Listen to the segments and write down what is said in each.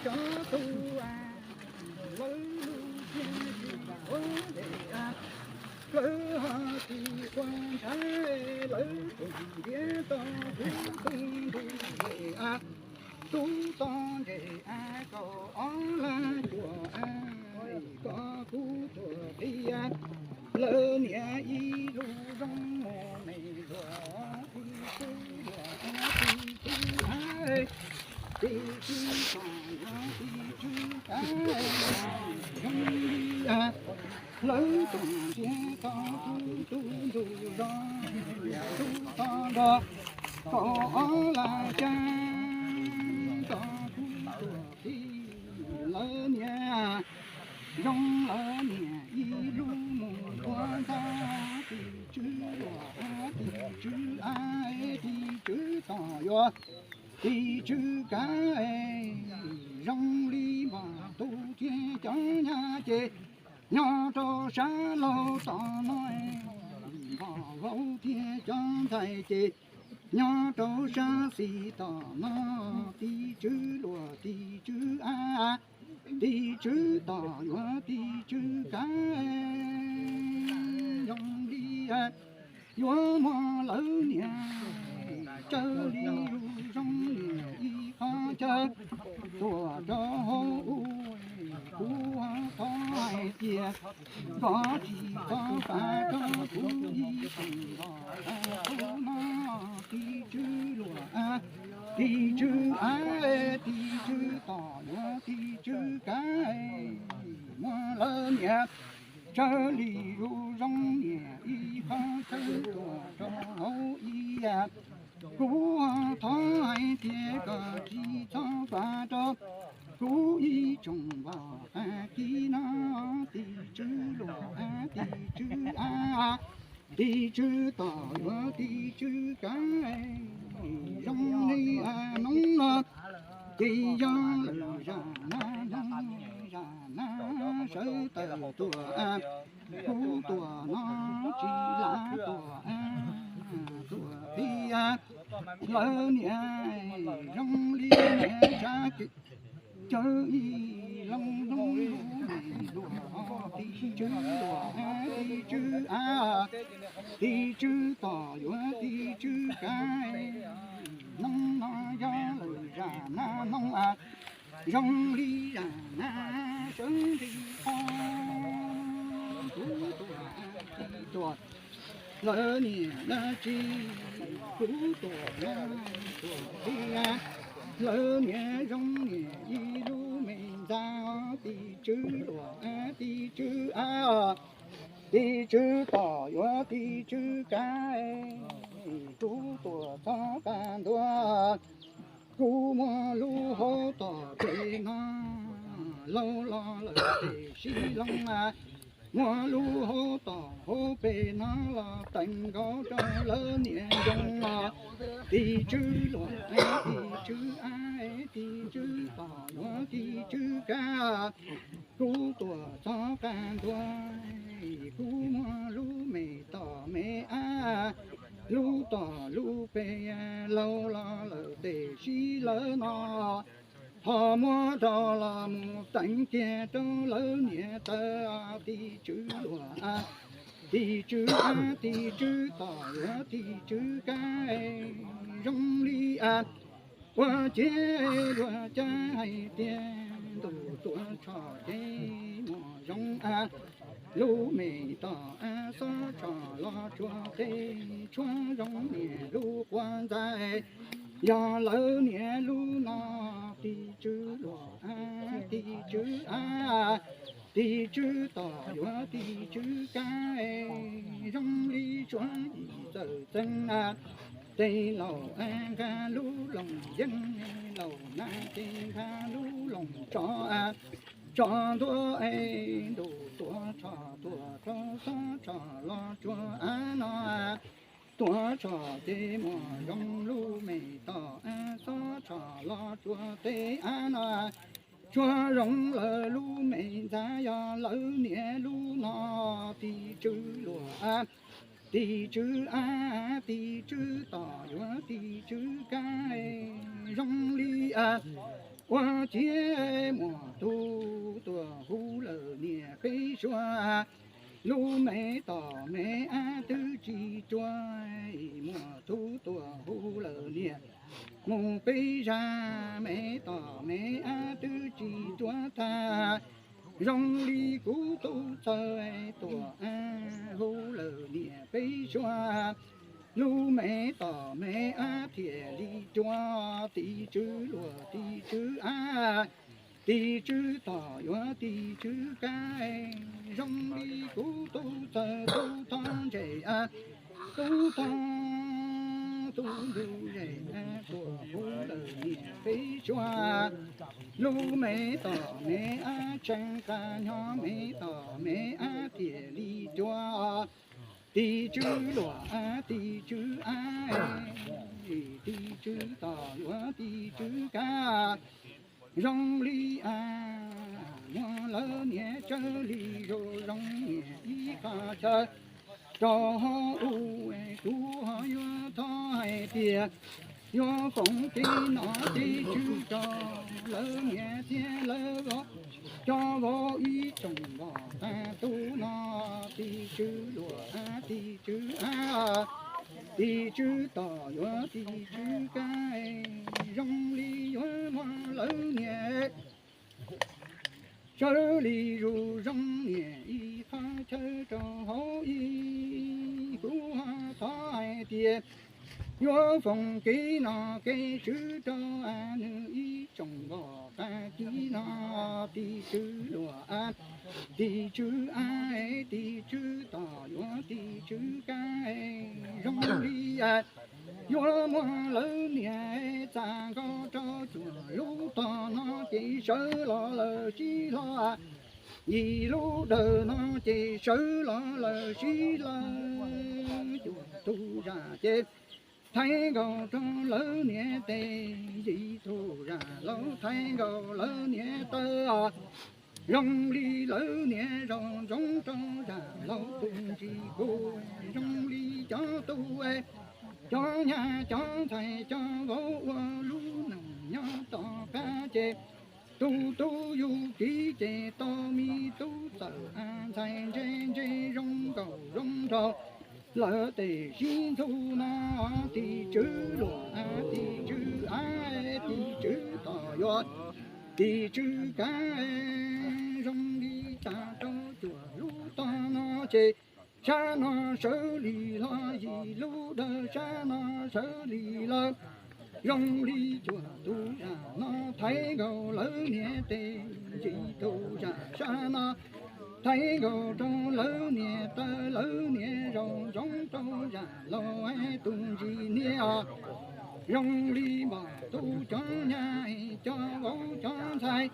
Cov tub lawv lub siab tsis quav ntsej, lawv ho tsis quav ntsej, lawv tseem ntiav tau kuv tub ntug zes, tub txo ntses kaum ob lab cuam, koj kuv tuam qhib. Lawv niam ib lub zoo mus me luam, tib tub luam tib tub, tib tub tom yuav tib tub kav zoo li lawv tuam ntiav tau kuv tub ntug zes, tub txo nrog kaum ob lab caj, koj kuv tuam qhib. Lawv niam zoo, lawv niam ib lub mus ua ntxhab, tib tub luam tib tub, tib tub tom yuav tib tub kav zoo li npog tub thiab cov nyab ces nyob rau sab laug tom no, npog vauv thiab cov ntxhais ces nyob rau sab xis tom no, tib tub luam tib tub, tib tub tom yuav tib tub kav zoo li yuav muab lawv niam tsawv li lub zoo niam ib qho chaw tuam rau hauv ub. Kuv thov hais tias koj tsis txhob pab rau kuv ib tsoom npog tub no, tib tub luam tib tub, tib tub tom yuav tib tub kav muab lawv niam tsawv li lub zoo niam ib qho chaw tuam rau hauv ib yam. Kuv thov hais tias koj tsis txhob pab rau kuv ib tsoom npog tub no, tib tub luam tib tub, tib tub tom yuav tib tub kav zoo li hnub no. Ces yog lawm zam na hnub, zam na sawv tawm tuam, kuv tuam no tsis lav tuam, tuam qhib. Lawv niam zoo li niam tsab kev cawv ib loo loo lub me luam, tib tub luam tib tub, tib tub tom yuav tib tub kav. Hnub no yog lawm zam na hnub, zoo li zam na sawv nqis qhov kuv tuam tib tuam. Lawv niam dab tsi kuv tuam na tuam qhib. Lawv niam zoo niam ib lub me ntxhab, tib tub luam tib tub, tib tub tom yuav tib tub kav. Kuv tuam txhob pab ntua, kuv muab lub hauv tom pem no, laus los lawm tes sib loo, muab lub hauv tom hauv pem no los teev nkaus rau lawv niam zoo los. Tib tub luam tib tub, tib tub tom yuav tib tub kav. Kuv tuam txhob pab ntua, kuv muab lub me tom me av, lub tom lub pem, laus los lawm tes sib lawv no, ho muab rau los mus teev kiag rau lawv niam taw. Tib tub luam tib tub, tib tub tom yuav tib tub kav zoo li ua ciav luag cav hais tias ntuj tuaj tshom ces muaj zoo. Lub me tom av xob tshom los tsuag tes tshuab zoo niam lub quav ntxais. Yog lawv niam lub no, tib tub luam tib tub, tib tub tom yuav tib tub kav zoo li suav yim txawm txeeb. Tes laus nqa lub loos yeeb, laus na tes nqa lub loos tsov, tsov ntua es ntuj tuaj tshom tuaj rau xob tshom los tsuag av no. Tuaj tshom ces muaj zoo lub me tom av, xob tshom los tsuag tes av no. Tsuag zoo lawm lub me ntxhab, yog lawv niam lub no, tib tub luam tib tub, tib tub tom yuav tib tub kav zoo li Ua ciav muaj tub tuaj hu lawm niam peb suav, lub me tom me ab twb tsis cuag, muaj tub tuaj hu lawm niam mus peb zag, me tom me ab twb tsis cuag tag. Zoo li kuv tub txawg tuaj ab hu lawm niam peb suav, lub me tom me ab thiaj li cuag, tis tswv luag tis tswv ab, tis tswv tom yuav tis tswv kab. Zoo li kuv tub txawg tub thov ntsej ab, tub thov tub ntug zej ab tuaj hu lawm niam peb suav, lub me tom me ab tseeb qab nyob, me tom me ab thiaj li cuag, tis tswv luag ab tis tswv ab, tis tswv tom yuav tis tswv kab. Zoo li ab muab lawv niam tsawv li zoo zoo niam ib qho chaw rau hauv u, kuv ho yuav thov hais tias yuav foom kev nom kev tswv rau lawv niam thiab lawv vauv, cov vauv ib tsoom npog qab tub no, tis tswv luag ab tis tswv ab, tis tswv tom yuav tis tswv kab. Zoo li yuav muab lawv niam tsawv li zoo zoo niam ib qho chaw rau hauv ib, kuv ho thov hais tias yuav foom kev nom kev tswv rau nws ib tsoom npog qab tib no, tis tswv luag ab tis tswv ab, tis tswv tom yuav tis tswv kab. Zoo li yuav muab lawv niam txag nkaus rau cuag lub tog no ces sawv los lawm sib hlo, yim lub dawm no ces sawv los lawm sib lawm, cuag tub zam ces thaiv nkaus rau lawv niam tes, yim tub zam laus thaiv nkaus lawv niam taw. Zoo li lawv niam zoo ntsoov rau zam laus tus ntsis kuj zoo li cov tub, cov nyab cov ntxhais cov vauv ua lub neej nyob tom qab ces tus tub yug kiv ces tau me tub txawm ntxhais ntse ntse zoo nkaus zoo nraug lawv tes sib ntxub no, tis tswv luag ab tis tswv ab, tis tswv tom yuav tis tswv kab. Zoo li txag rau cuag lub tog no ces sab no sawv li hlo, yim lub dawm sab no sawv li lawm. Zoo li cuag tub zam no thaiv nkaus lawv niam tes, yim tub zam sab no thaiv nkaus rau lawv niam taw, lawv niam zoo ntsoov rau zam laus tus ntsis niam os. Zoo li npog tub cov nyab cov vauv cov ntxhais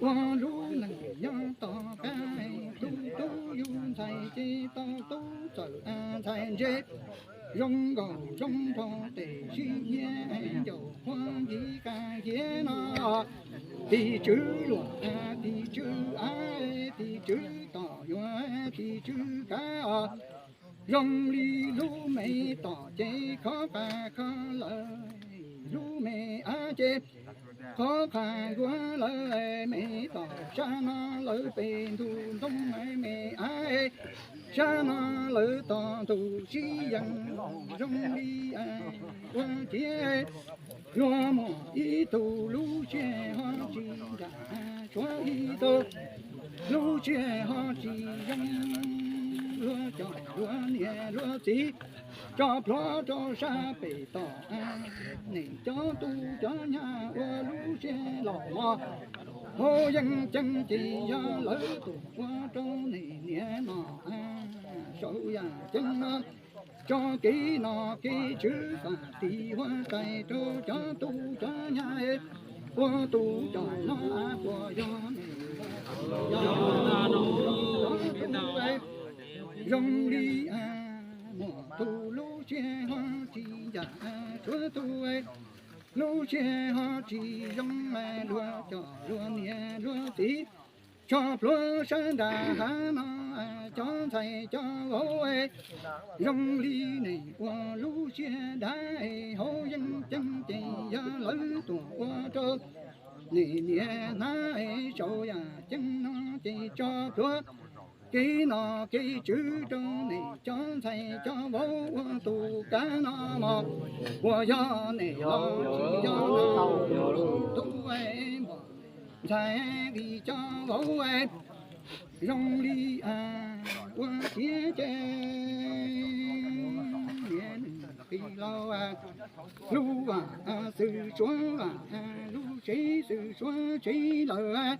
ua lub neej nyob tom qab, tus tub yug ntxhais ces tau tub txawm ntxhais ntse zoo nkaus zoo nraug tes sib nyiam, ncaus qhuav nkiv qab hiav no, tis tswv luag ab tis tswv ab, tis tswv tom yuav tis tswv kab os. Zoo li lub me tom ces khov qab khov lawm, lub me ab ces khov qab nkuaj lawm, me tom sab no lawv pem ntug ntoo, me ab sab no lawv tom ntug sib yees. Zoo li ua ciav luag muaj ib tug lub siab ho tsis nram, suav ib tug lub siab ho tsis zoo, luag cov luag niam luag txiv tso plhuav rau sab pem tom, nej cov tub cov nyab ua lub siab los mos, hauv yeeb ceeb ces yog lawv tuaj ua rau nej niam no, saum yam ceeb no tso kev nom kev tswv faj tim huab tais rau cov tub cov nyab, ua tus coj no puas yog nej, yog tub, zoo li muaj tus lub siab ho tsis nram, suav tus lub siab ho tsis zoo, luag cov luag niam luag txiv tso plhuav sab nram hav no, cov ntxhais cov vauv, zoo li nej ua lub siab dav, hauv yeeb ceeb ces yog lawv tuaj ua rau Nej niam hnab saum yam ceeb no ces tso plhuav kev nom kev tswv rau nej cov ntxhais cov vauv ua tus kav no mog. Puas yog nej los tsis yog no, tub npam ntxhais vim cov vauv zoo li ua ciav ces niam nws qis laus lub vam xwm suav vam, lub tsev xwm suav tsev lawm.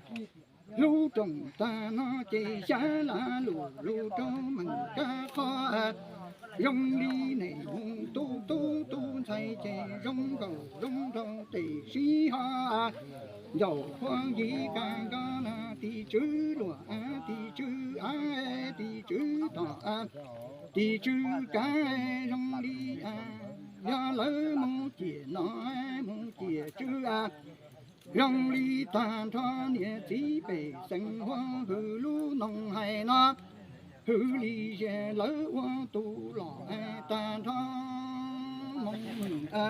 Lub rooj tag no ces xyab la lus lus rau meem kab qhov zoo li nej mus tu tub tu ntxhais ces zoo nkaus zoo nraug tes sib ho ncaus qhuav yim kab nkaus na tim tswv luam tim tswv av tim tswv tom tim tswv kav zoo li yog lawv mus ciam nom mus ciam tswv zoo li tag nrho niam txiv pej xeem huab hwm lub noog hais no hwm li zias lawv ua tus los tag nrho moo.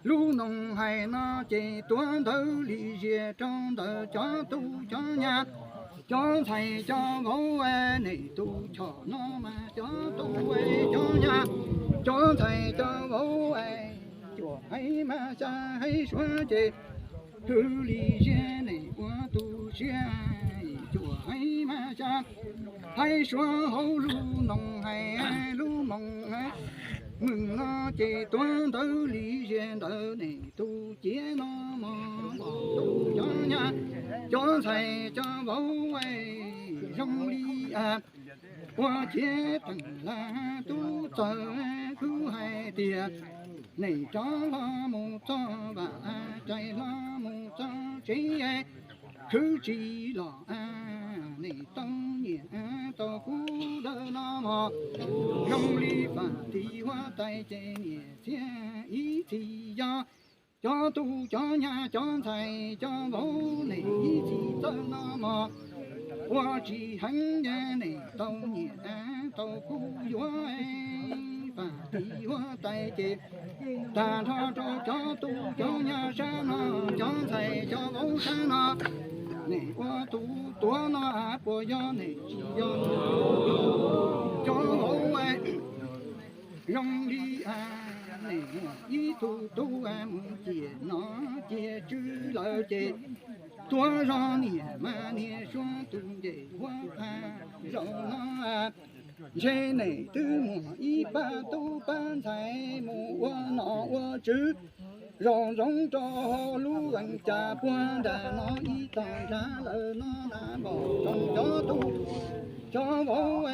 Lub noog hais no ces tuav ntawv li zias rau ntawm cov tub cov nyab cov ntxhais cov vauv nej tus choj no mas cov tub cov nyab cov ntxhais cov vauv cuam hais mas xya hais suav ces hwm li zias nej ua tus siab cuam hais mas xya hais suav hauv lub noog hais lub moos meej no ces tuav ntawv li zias ntawm nej tus ciav no mog. Cov nyab cov ntxhais cov vauv zoo li ua ciav teem laj tub txawg kuv hais tias nej rov los mus txog vam rais los mus txog tsev khwv tsis los nej tau nyiam tau kuv lawm no mog. Zoo li vam tiv huab tais ces niam txiv ib txhis yog cov tub cov nyab cov ntxhais cov vauv nej ib txhis txawj no mog. Ua tsis heev ces nej tau nyiam tau kuv yuav vam tiv huab tais ces tag nrho rau cov tub cov nyab sab no cov ntxhais cov vauv sab no nej ua tus tuav no puas yog nej tsis yog cov vauv zoo li nej muaj ib tug tub mus ciam nom ciam tswv lawm ces tuav zog niam mas niam suav tus ncej huab zaum no ntshe nej twb muaj ib pab tub pab ntxhais mus ua nom ua tswv zoo zoo rau hauv lub veej cas puag nram no ib tog nrad lawm no na npaum zoo cov tub cov vauv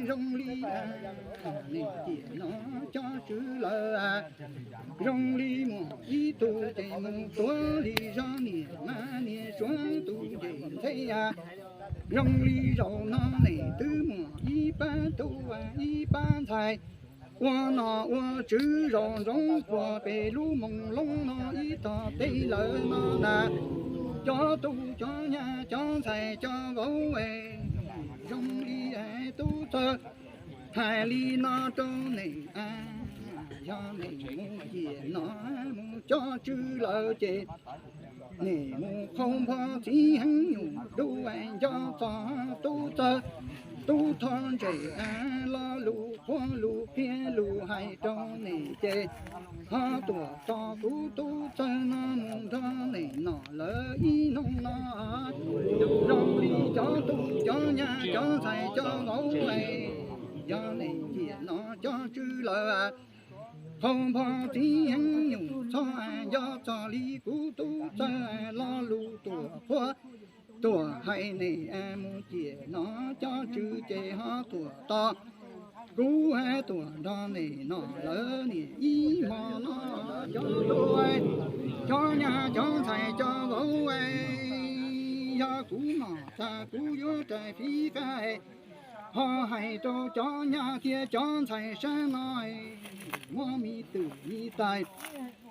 zoo li nej ciam nom cov tswv lawm zoo li muaj ib tug ces mus tuav li zog niam mas niam suav tus ncej ntxheb zoo li zaum no nej twb muaj ib pab tub ib pab ntxhais ua nom ua tswv zoo zoo puag pem lub moos loob no ib tog teb lawm no na. Cov tub cov nyab cov ntxhais cov vauv zoo li tub txawg hais li no rau nej a, yog nej mus ciam nom mus cov tswv lawm ces nej mus qhau npho txiv heev nyuj dub nco txog tub txawg tub thov ntsej lo lus qhuab lus qhia lus hais rau nej ces ho tuam tos kuv tub txawg no mus nrog nej nom lawm ib hnub no. Zoo li cov tub cov nyab cov ntxhais cov vauv, yog nej ciam nom cov tswv lawm, qhau npho txiv heev nyuj txhob nco txog li kuv tub txawg lo lus tuam qhuab tuam hais nej mus ciam nom cov tswv ces ho tuam tos kuv tuam nrog nej nom lawm niam ib hmo no. Cov tub cov nyab cov ntxhais cov vauv, yog kuv nom tag kuv yuav rais fib qab ho hais rau cov nyab thiab cov ntxhais sab no muab me twm me tais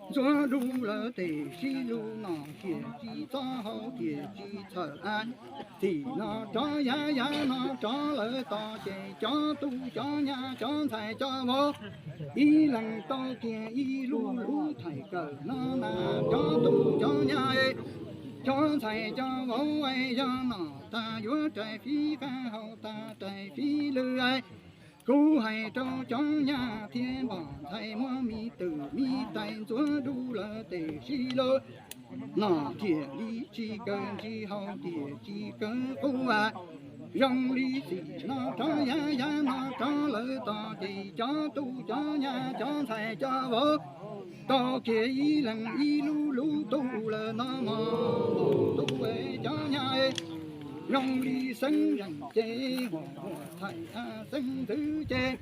Ntxuav dub lawv tes sib lug, nom tiam tsis txob hau tiam tsis txhawm a. Txim no rov yav, yav no rov lawv tos ces cov tub cov nyab cov ntxhais cov vauv ib leeg tau kiag ib lub lub thaim kawm no na. Cov tub cov nyab cov ntxhais cov vauv, yog nom tag yuav rais fib qab hau tag rais fib lw. Kuv hais rau cov nyab thiab pog ntxhais muab me twm me tais ntxuav dub lawv tes sib lug, nom tiam li tsis kawg ntsis hau tiam tsis kawg qub a. Zoo li txim no rov yav, yav no rov lawv tos ces cov tub cov nyab cov ntxhais cov vauv tau kiag ib leeg ib lub lub tub lawm no mog. Tub cov nyab zoo li xeeb zeem ces huam, huam thaim xeeb ntxwv ces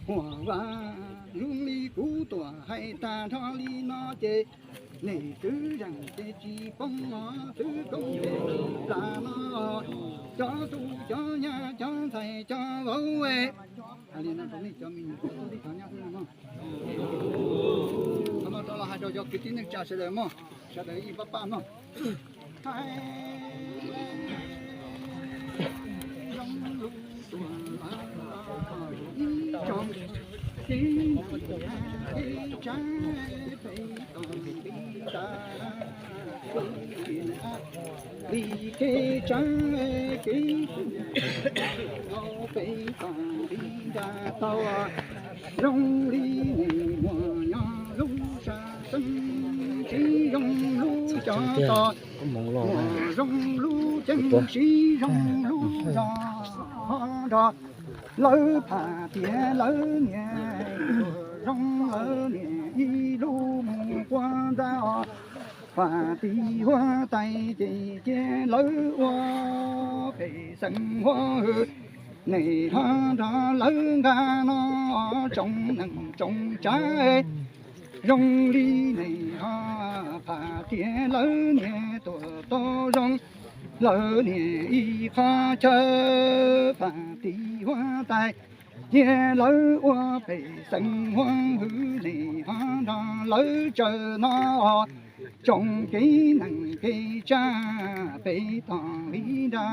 huam vaj. Zoo li kuv tuam hais tag nrho li no ces nej twb zeem ces tsis poob os, twb koob ces tsis plam no. Cov tub cov nyab cov ntxhais cov vauv, hais li no rau nej cov me nyuam tub tib cov nyab xwb no mog. Qhov no rov los hais rau cov kwv tij neej tsa sawv daws mog, sawv daws ib pab pab mog. Li kev tsav kev tau peb tos nti nra tau, zoo li mus muag nyob lub sab xeeb, tsis zoo lub cov tos, muag zoo lub ceeb, tsis zoo lub zog nrog. Lawv pham tias lawv niam, zoo lawv niam ib lub mus quaj ntag os. Pham tis huab tais ces cia lawv ua pej xeem huab hwm, nej ho nrog lawv nqa no tsoom neej tsoom tsav. Zoo li nej ho pham tias lawv niam tuaj tau zoo, lawv niam ib qho chaw. Pham tis huab tais cia lawv ua pej xeem huab hwm, nej ho nrog lawv tsaws no tsoom kev neej kev tsav, peb tos li nra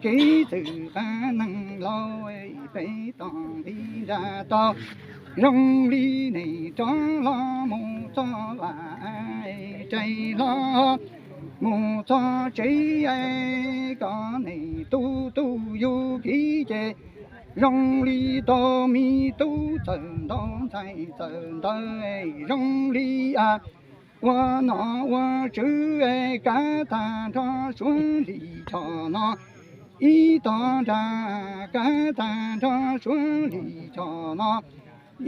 kev txwm qab neeg laus, peb tos li nra tau. Zoo li nej rov los mus txog vaj, rais los mus txog tsev, kom nej tub tub yug kiv ces zoo li tau me tub txawm ntaus ntxhais txawm ntawv, zoo li a ua nom ua tswv, kav tag nrho suav hlis choj no ib tog nrag, kav tag nrho suav hlis choj no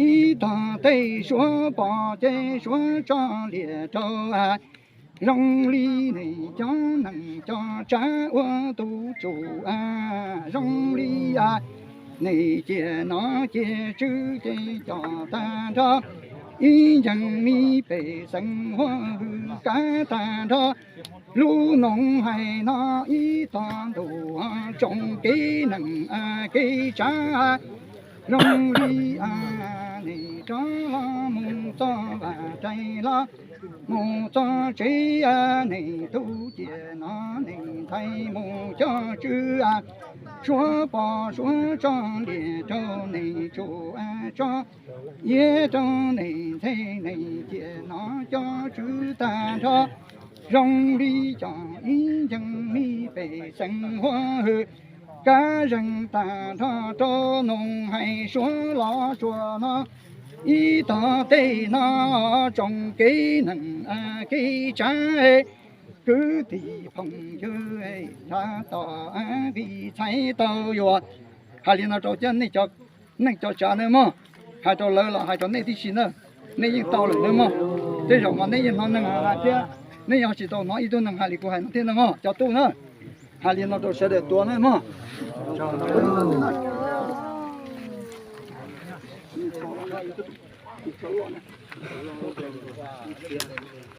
ib tog, tej suav pom ces suav tso liam rau. Zoo li nej cov neej cov tsav ua tus tsum, zoo li a nej cia nom cia tswv ces coj tag nrho ib nceeg me pej xeem huab hwm, kav tag nrho lub noog hais no ib tog ntuj, tsoom kev neej kev tsav. Zoo li a nej rov los mus txog vaj, rais los mus txog tsev, nej tub cia no nej ntxhais mus coj tswv, suav pom suav tso liam rau nej tsum tso, yiav rau nej ntxhais, nej cia nom coj tswv tag nrho. Zoo li coj ib nceeg me pej xeem huab hwm, kav zeeg tag nrho rau noog hais suav los tsuas no ib tog tej no, tsoom kev neej kev tsav, kwv tij phooj ywg, nrog tos nqi txhais tau yuav. Hais li no rau cov neej cov tsav nawb mog, hais rau lawv los hais rau nej tib si na, nej yeej tau lawm nawb mog. Tej zaum mas nej yeej hnov neeg hais thiab, nej yeej tsis tau hnov ib tug neeg hais li kuv hais no thiab nawb mog cov tub na. Hais li no rau sawv daws tuav nawb mog.